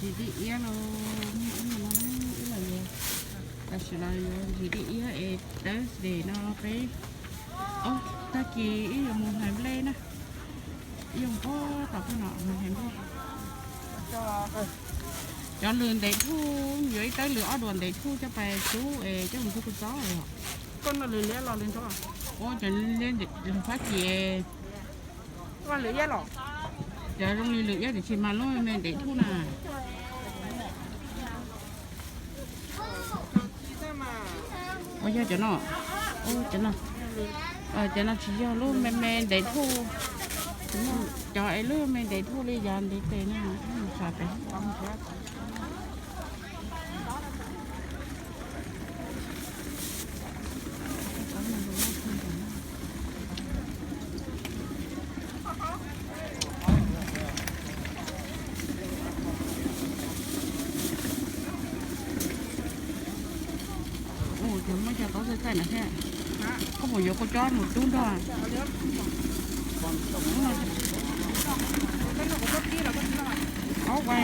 Dib iab los muaj ib no, ib los yuav, tam sim no yuav ntsis dib iab es Thursday no peb, tag kis wb yuav mus hlais nplej na. Wb yuav mus pog tom koj no mus hlais nplej. Cov lws ntev thuj, yuav ib tawb lws ob duas ntev thuj coj pais rub es coj mus rub kua txob os. Ua cov liab Fab Kis, cov zoo li lws iab tiam sis mas lub me ntev thuj na. Ua yog cov no, cov no tsis yog lub me me ntev thuj, cov es lub me ntev thuj li yav ntev tes na, xav pem. Cov muaj cov taub txaij txaij na thiab. Koj puas yuav kua txob mus rub nrog?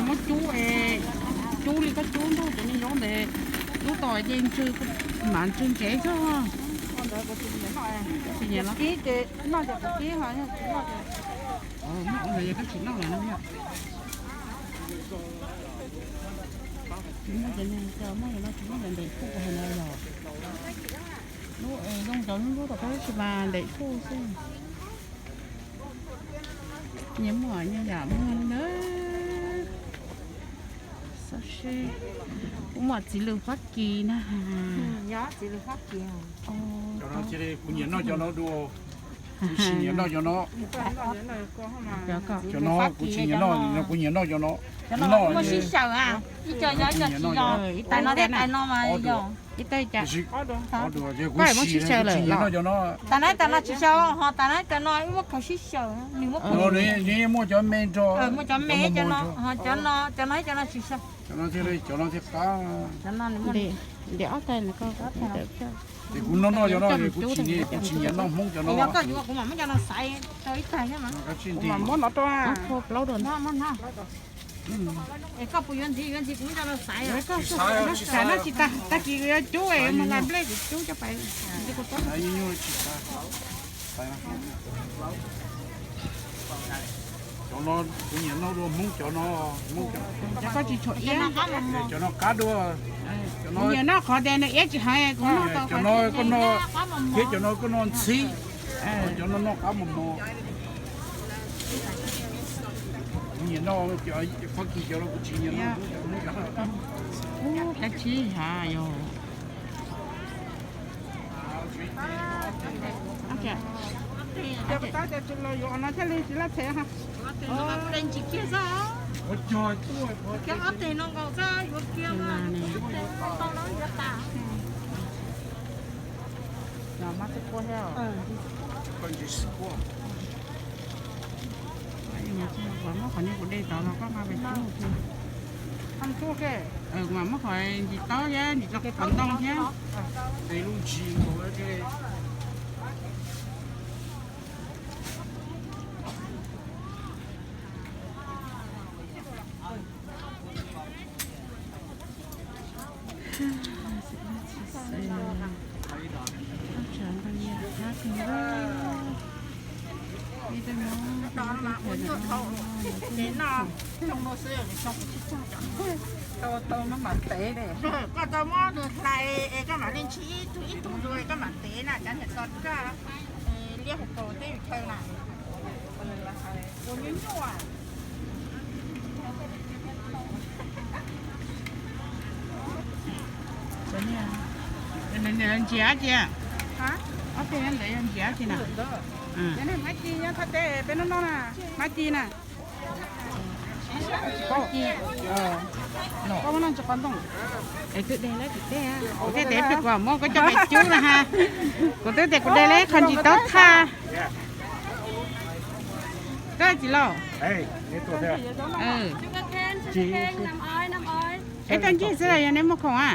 Muab cub es, cub li koj cub nrog cov me zaub ntev, lub tom ces ntsw, mam ntsw ntsev xwb. Tsis nyiam los? Muab ua ntawd yog koj tsis noj lawm no yog. Tsis muaj cov neeg, muaj cov no tsis muaj cov ntev thuj hais no yog. Lub es zoo cov lub tom koj tsis mas ntev thuj xwb. Nyias muaj nyias yam muag li ntawd. Xov seb, kuv muaj txiv lws Fab Kis na. Kuv nyiam noj cov no dua, kuv tsis nyiam noj cov no. Cov no kuv tsis nyiam noj, kuv nyiam noj cov no. Cov no muaj sib xyaw, ib co yog ib co tsis yog, tais no thiab tais no mas yog. Ib tag cas, kuv tsis nyiam noj cov no. Tas na tas no tsis xyaw, ho tas na tas no wb muab khaws sib xyaw, nws muab, nws muaj cov me nrog, muaj cov me cov no, ho cov no, cov no thiab cov no tsis xyaw. Cov no thiab, cov no thiab qab. Ntim ob tag, ces kuv noj noj cov no, kuv tsis nyiam, kuv tsis nyiam noj Hmoob cov no. Yog koj yuav kuv mam muab cov no xaiv rau ib tag thiab mas. Kuv mam muab no rau, plaub dua. Es koj puas yuav ntxiv, yuav ntxiv kuv muab cov no xaiv. Xaiv no tsis tas, tag kis yuav cub es mus hlais nplej kuv cub coj pais. Cov no kuv nyiam noj dua Hmoob cov no, Hmoob cov no. Cov koj tsis tshua iab. Cov no qab dua. Kuv nyiam noj qhov tias nws iab tsis heev, kuv noj tau cov no koj noj, thiab cov no koj noj ntxhib. Cov no noj qab mos mos. Kuv nyiam noj cov Fab Kis cov no, kuv tsis nyiam noj Hmoob cov no. Ub, dab tsi ha yog. Yuav no thiaj li tsis laj them ha. Ua cog tuaj, ob teg no nkaus xwb yuav kiag mas. Muab qhov no kuv de tod los koj nqa pem tub. Kuv mam muab qhov ntsis taub thiab ntsis tso qhov ntoo thiab. Koj tau muab nws hlais es koj mam li ntshis ib tug ib tug dua es koj mam tev na, cov niam tos koj liab hauv paus tej yus chaw na. Ua nyuaj nyuaj. Ntsia dab tsi? Ob teg ntawd yog ntsia dab tsi na? Maiv ci nyob thaj teb peb noj noj na, maiv ci na. Koj muab noj ntsis qhov ntoo. Es twb de lawm kuv teb, kuv teb tias kuv muab koj coj mus cub na ha. Kuv twb tias kuv de lawm qhov ntsis taub thaj. Koj txiv laus. Es koj ncig xwb los yog neb muaj khoom a?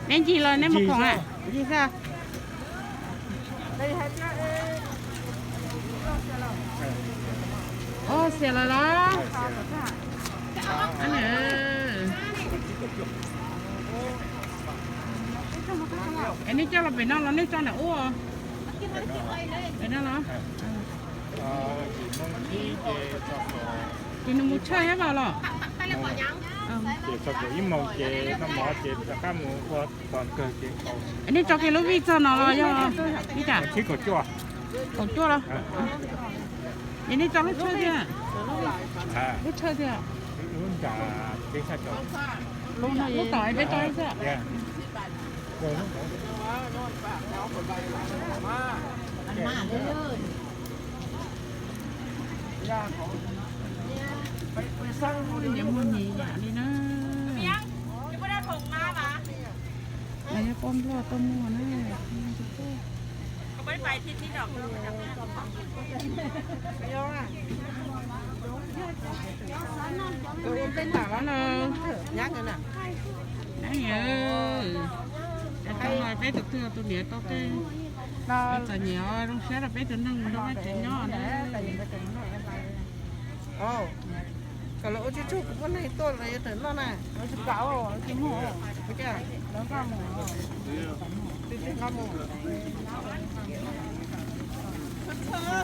Neb ncig los neb muaj khoom a? Ncig xwb. Xiam lawm los? Ab, es nej coj los pem no los nej tso nram ub? Pem no los? Ces nws mus tshawj thiab los? Ces txog kaum ib moos ces noj mov ces rov qab mus ua tom kawg ces. Nej tso kiag lub vij txog no los yog li cas? Kaum cuaj los? Es nej tso lub tshawj thiab? Lub tshawj thiab? Lub tom peb tso xwb. Nyias muag nyias yam li na. Yog poj nplog tuaj muag na. Hello. Peb tus twg tus niam tau tej txom nyem, zoo siab rau peb tus neeg nrog Vajtswv nyob na. Kom lawv ua tsuj tsuj kuv poj neeg tuaj los yuav tawm noj na.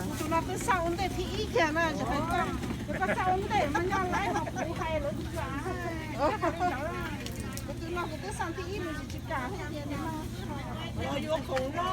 Tus no twb xaj ua ntej thib ib kiag na, koj xaj ua ntej mas nyob lawm kuv hais lawv tsis kam. Kuv tus no kuv twb xaj thib ib nws tsis kam thiab tias nws no.